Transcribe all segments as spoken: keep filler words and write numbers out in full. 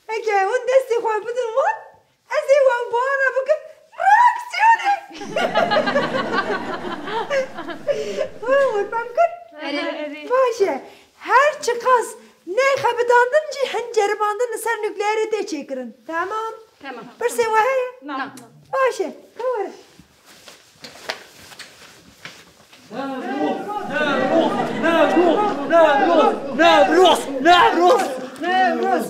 Heke hûn destê xwe bidin wan, ez ê wan bi wan re bikim reaksiyonê. Hûn fem kir? Erê. Erê. Baş e. Her çiqas neyxebitandin jî hin ceribandin li ser nukleerê tê çêkirin. Temam. Temam. Pirsên we heye? Na. Baş e. Ka were. Newroz, Newroz, Newroz, Newroz, Newroz, Newroz.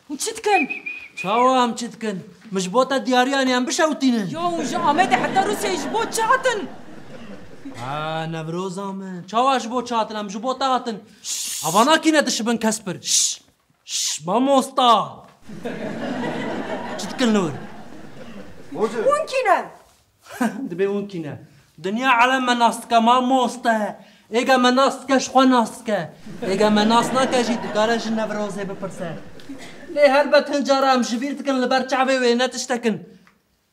Hûn çi dikin? Çawa em çi dikin? Min ji bo te diyariya em bişewtînin. Yo, hûn ji Amedê heta Rûsyayê ji bo çi hatin? Ha, Newroza min. Çawa ji bo çi hatin? Em ji bo te hatin. Ava nakîne dişibin Kesper. Şş, şş, mamosta. Çi dikin li wir? Hûn kî ne? Dibê hûn kî ne? Dinya elem me nas dike, mamoste. Êge me nas dike, ji xwe nas dike. Êge me nas nake jî dikare ji Newrozê bipirse. Lê helbet hin cara em ji bîr dikin, li ber çavê wê ne tiştekin.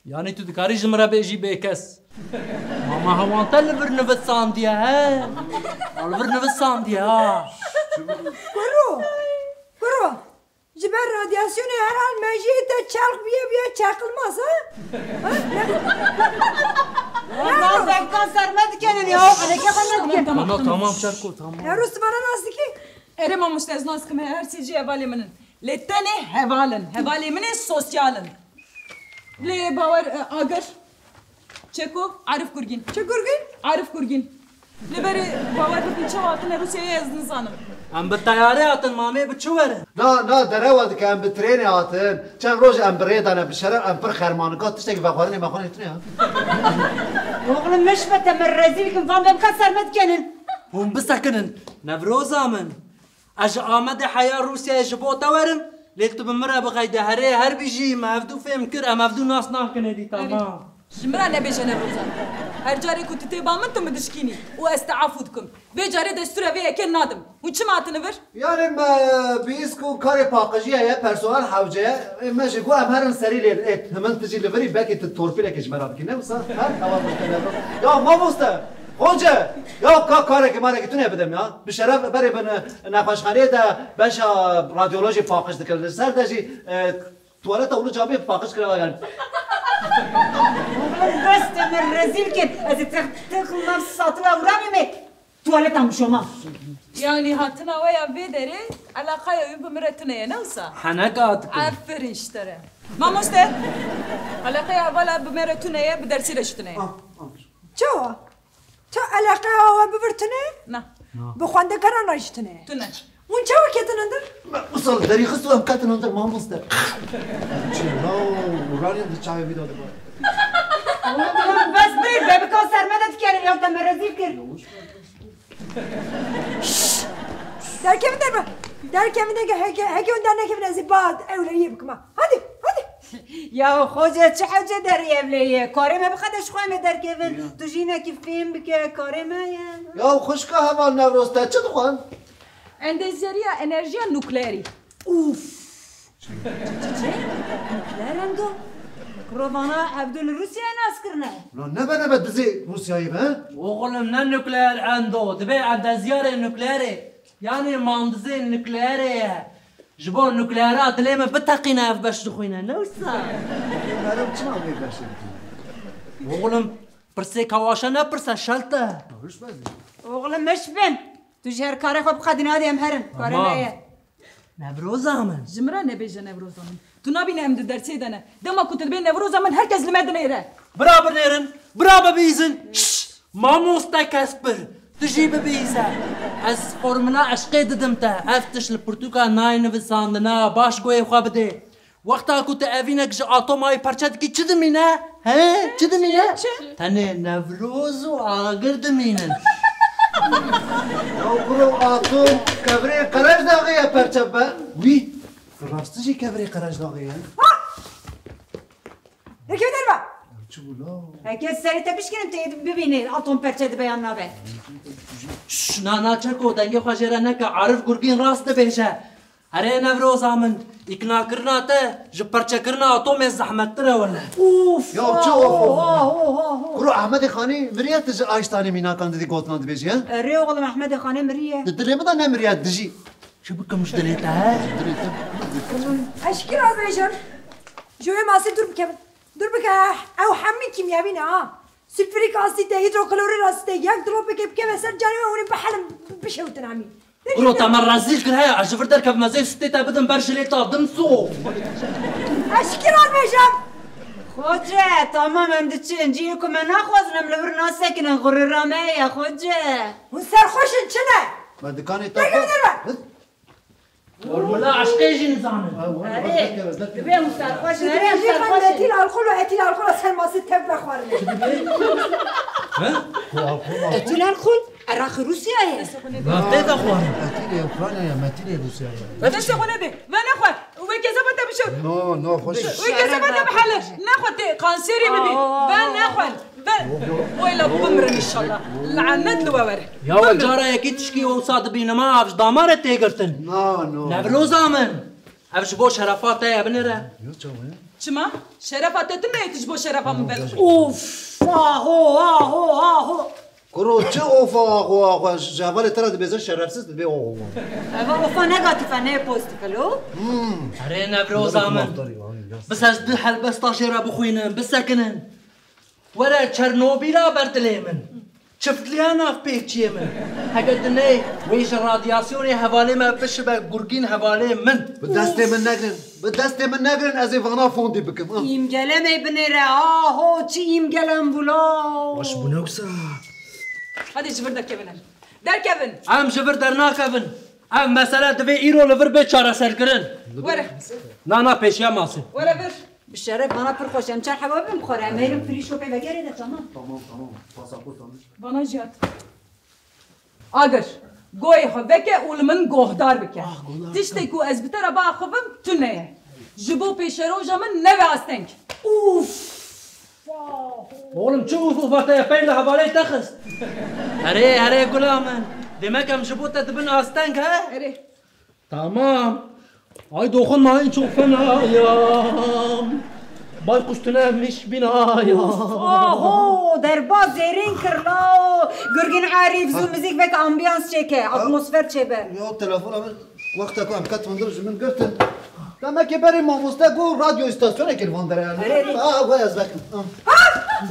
Yanî tu dikarî ji min re bêjî bêkes. Ma me hewan te li vir nivisandiye, he? Ma li vir nivisandiye, ha? Kuro, kuro. Ji ber radyasyonê herhal mejiyê te çelq bûye, bûye çeqilmaz, ha? Ha? Ne? Wan bevkan ser me dikenin ya, qeleke xwe me dikin. Tamam, tamam, tamam, Çerko, tamam. Newroz, tu bana nas dikî? Erê mamoste, ez nas dikim, her sê jî hevalê min in. Lê tenê heval in. Hevalê min ê sosyal in. Lê bawer, e, agir. Çeko, Arif Gurgîn. Çi Gurgîn? Arif Gurgîn. Lê berê bawer bikin, çawa hatine Rûsyayê ez nizanim. Em bi teyarê hatin, mamê bi çi werin? Na, na, derewa dike, em bi trênê hatin. Çend roj em bi rê de ne, bi şeref em pir xermanika tiştekî vexwarinê me xwe nêtine ya. Oxlum, meşbe te me rezîl kin, van bevka ser me dikenin. Hûn bisekinin, Newroza min. Ez ji Amedê heya Rûsyayê ji bo te werim, lê tu bi min re bixeyde herê, her bijî, me hevdû fêm kir, em hevdû nas nakin êdî, tamam. Ji min re nebêje Newroza. Her carê ku tu tê ba min, tu min dişkînî û ez te afû dikim. Vê carê destûra vê yekê nadim. Hûn çima hatine vir? Yanî me bihîst ku karê paqijî heye, personel hewce ye. Ê, me jî got em herin serî lê. Ê, hemin tu jî li virî, belkî tu torpîlekê ji me re bikî, ne wisa? Ha? Ewa, mamoste, Newroz. Ya mamoste, hoce, ya ka karekî marekî tune bidim ya. Bi şeref berê bin nexweşxaneyê de beşa radyolojî paqij dikir. Li ser de jî, e, tuwaleta û li camê paqij kiraye yani. Oğlum, bes te me rezîl kir. Ez ê tex-, tex-, nav satila uranî me. Tuwaleta mişoma. Yanî hatina we ya vê derê, eleqaya wî bi min re tune ye, ne wisa? Heneka dikim. Aferin ji te re. Mamoste, eleqaya hevala bi me re tune ye, bi dersî re jî tune ye. Ah, ah. Çawa? Çawa eleqeya we bi vir tune ye? Na. Na. Bi xwendekaran re jî tune ye? Tune. Hûn çawa ketin hundir? Me wisa li derî xist û em ketin hundir, mamoste. Çi ya, uranyum di çavê wî de dibe. Oğlum, bes bê, bebika ser me de dikerin ya, te me rezîl kir. Derkevin derve. Derkevin derve. Heke, heke hûn dernekevin ez ê ba ewleyiyê bikim ha. Hadi, hadi. Ya xoce, çi hewce derî ewleyiyê? Karê me bixede ji xwe me derkevin. Ya. Tu jî hinekî fêm bike, karê me ye. Ya xwişka heval Newroz, te çi dixwend? Endezyeriya enerjiya nukleerî. Ûf. Çi, çi, çi? Nukleer endo? Kuro vana Evdo li Rûsyayê nas kirine. Ulan nebe nebe dizê Rûsyayê be, he? Oğlum, ne nukleer endo, dibê endezyarê nukleerê. Yanî mandizê nukleerê ye. Ji bo nukleera dilê min biteqîne ev beş dixwîne, ne wisa? Merim çima vê beşê dikî? Oğlum, pirsê kawaşe ne pirse, şelte. Hiç bezî. Oğlum, meş bin. Tu ji her karê xwe biqedîne, hadi em herin. Karê me ye. Newroza min. Ji min re nebêje Newroza min. Tu nabîne em di dersê de ne. Dema ku tu dibê Newroza min, her kes li me dinêre. Bira binêrin, bira bibîzin. Şş, mamoste Kesper, tu jî bibîze. Ez formula eşqê didim te. Ev tişt li pirtûka nayê nivisandina. Baş guhê xwe bidê. Wexta ku tu evînek ji atomayê perçe dikî, çi dimîne? He? Çi dimîne? Çi? Tenê Newroz û agir dimînin. Ya kuro, atom kevirê Qerejdaxê ye perçe be. Wî, rastî jî kevirê Qerejdaxê ye. Yekê derve. Çi bû la? Heke serê te bişkinim, tê bibînî atom perçe dibe yan nabe. Şş, na, na, Çeko, dengê xwe jê re neke, Arif Gurgîn rast dibêje. Erê Newroza min, îknakirina te ji perçekirina atomê zehmettir e wele. Ûf! Ya çi ûf, ûf? Oha, oha, oha. Kuro Ehmedê Xanî miriye, tu ji Einsteinê mînakan didî gotinan dibêjî, he? Erê oğlum, Ehmedê Xanê miriye. Di dilê min de nemiriye, dijî. Çi bikim ji dilê te, he? Ji dilê te. Eşkira bêjim. Ji wê masê dûr bikevin. Dûr bike. Ew hemî kîmyewî ne ha. Sulfurik asîte, hîdroklorîk asîte, yek dilopekê bikeve ser canê we, hûn ê bihelin, bişewtin hemî. Kuro, te me rezîl kir he, ez ji vir derkevim, ez ê sitê te bidim ber jilê ta, dimso. Eşkira bêjim. Xoce, tamam, em diçin. Cihê ku me naxwazin, em li vir nasekinin. Xurira me ye, Xoce. Hûn serxweş in, çi ne? Me dikanê te Derkevin derve. Formula eşqê jî nizanin. Erê, dibe hûn serxweş in, erê, em Dibêjî serxweş in. Metîl alkol û etîl alkol ser masê tev vexwarin. He? Etîl alkol, eraqî Rûsyayê. Na tê vexwarin. Etîlê Ukraynayê, metîlê Rûsyayê. Destê xwe nedê. Venexwe. Wê kezeba te bişo. No, no, xweş. Wê kezeba te bihele. Nexwe tê kanserî bibî. Aa. Venexwe. Ve weyla bimirin inşallah. Lanet li we were. Ya we cara yekî tişkî wisa dibînim ha, ev ji damarê tê girtin. Na, no. Nevroza min. Ev ji bo şerefa te ye, binêre. Yo, çawa ye? Çima? Şerefa te tune ye, tu ji bo şerefa min ber. Of! Aho, aho, aho! Kuro, çi of, aho, aho? Ji hevalê te re dibêjin şerefsiz, dibê o. Eva ofa negatîf e, ne pozitif e lo? Hmm. Erê Nevroza min. Bes ez du helbesta jê re bixwînim, bisekinin. Were Çernobîla ber dilê min. Çiftliya navpêçiyê min. Heke dinê wê ji radyasyonê hevalê me bişibe gurgîn hevalê min. Bi destê min negirin. Bi destê min negirin, ez ê vana fondî bikim, ha. Îmgele me binêre, aho, çi îmgelem bû lo. Baş bûne wisa. Hadi ji vir derkevin. Derkevin. Em ji vir dernakevin. Ev mesele divê îro li vir bê çareserkirin. Were. Na, na, pêşiya masê. Were vir. Bi şeref, bana pir xweş e. Em çar heba bibin bi xwe re. Em herin free shopê vegerê de, tamam. Tamam, tamam. Pasaport almış. Bana jî hat. Agir, goyê xwe veke û li min gohdar bike. Ah, gohdar. Tiştê ku ez bi te re biaxivim, tune ye. Ji bo pêşeroja min nebe asteng. Ûf! Oğlum, çi ûf ûfa te ye? Pey li hevalê te xist. Erê, erê, gula min. Demek em ji bo te dibin asteng, he? Erê. Tamam. Ay dokunmayın çok fenayam. Baykuş tünemiş binaya. Oho, derbaz zêrîn kir la. Gurgin Arîf, zû muzîk veke, ambiyans çêke, atmosfer çêbe. Ya telefona min wexta ku em ketin dir ji min girtin. Demekê berê mamoste got radyo îstasyonekê li van derê ye. Erê, erê. Ha, vay ez vekim. Ha. Ha?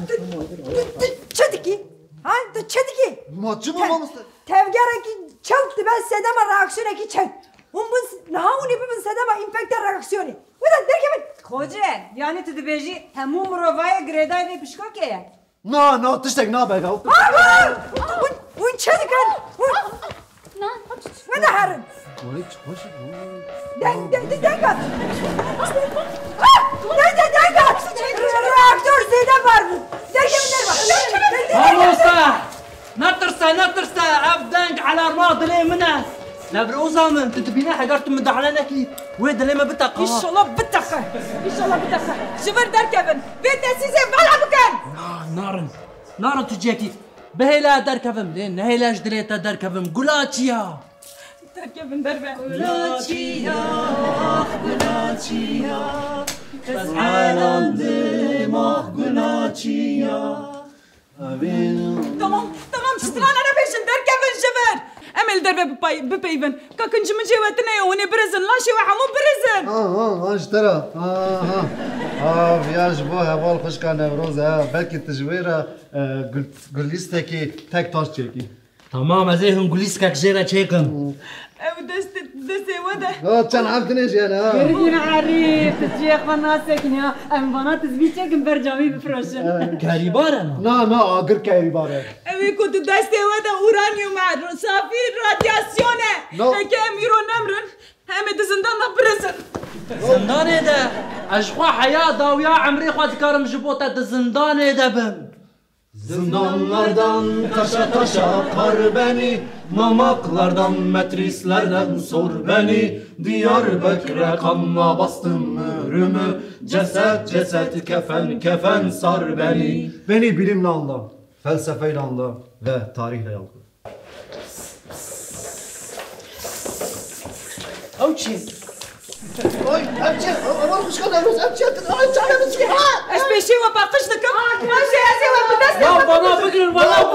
Tu, tu, tu çi dikî? Ha? Tu çi dikî? Ma çi bû mamoste? Tevgerekî çewt dibe sedema reaksiyonekî çewt. Hûn bin, niha hûn ê bibin sedema enfekte reaksiyonê. Weda derkevin. Xoce, yanî tu dibêjî hemû mirovayê girêdayê vê pişkokê ye? Na, na, tiştek nabe ya. Aa, aa! Hûn, hûn çi dikin? Hûn weda herin. Gorê çi xweş e. Deng, deng, deng, deng at. Ah! Deng, deng, deng at. Reaktor zêde bar bû. Derkevin derva. Mamoste! Netirse, netirse, ev deng alarma dilê min e. Nevroza min, tu dibîne heger tu midahale nekî, wê dilê me biteqe. Înşallah biteqe. Înşallah biteqe. Ji vir derkevin. Vê tesîzê vala bikin. Na, narin. Narin tu cihekî. Bihêle derkevim. Lê nehêle ji dilê te derkevim. Gula çiya. Derkevin derve. Gula çiya, ah gula çiya. Ez helandim, ah gula çiya. Tamam, tamam, strana nebêjin, derkevin ji vir. Em ê li derve bipey-, bipeyvin. Ka kincimicê we tune ye, hûn ê birizin, laşê we hemû birizin. Ha, ha, ha, ji te re. Ha, ha. Ha, viya ji bo heval xwişka Newroz e, ha. Belkî tu ji wê re, e, gul-, gulîstekî tek taş çêkî. Tamam, ez ê hûn gulîskek jê re çêkim. Ew dest, destê we de. Ha, çend ev dinê jî hene, ha. Gurgîn Erîf, tu cihê xwe nasekinî, ha. Em vana tizbî çêkin ber camî bifroşin. Kerîbar e, na? Na, na, agir kerîbar e. Ew ê ku tu destê we de uranyum e, safî radyasyon e. No. Heke em îro nemrin, em ê di zindan de birizin. Zindanê de? Ez ji xwe heya dawiya emrê xwe dikarim ji bo te di zindanê de bim. Zindanlardan taşa taşa kar beni, mamaklardan, metrislerden sor beni. Diyarbekir'e kanla bastım mührümü, ceset ceset, kefen kefen sar beni. Beni bilimle anla, felsefeyle anla ve tarihle yalgı. Ew çi? Oy, ev çi? Aman xwişka Newroz, ev çi? Ay, çare min çi? Ha! Ez pêşî we paqij dikim. Baş e, ez ê we bi dest. Ya bana bigirin, bana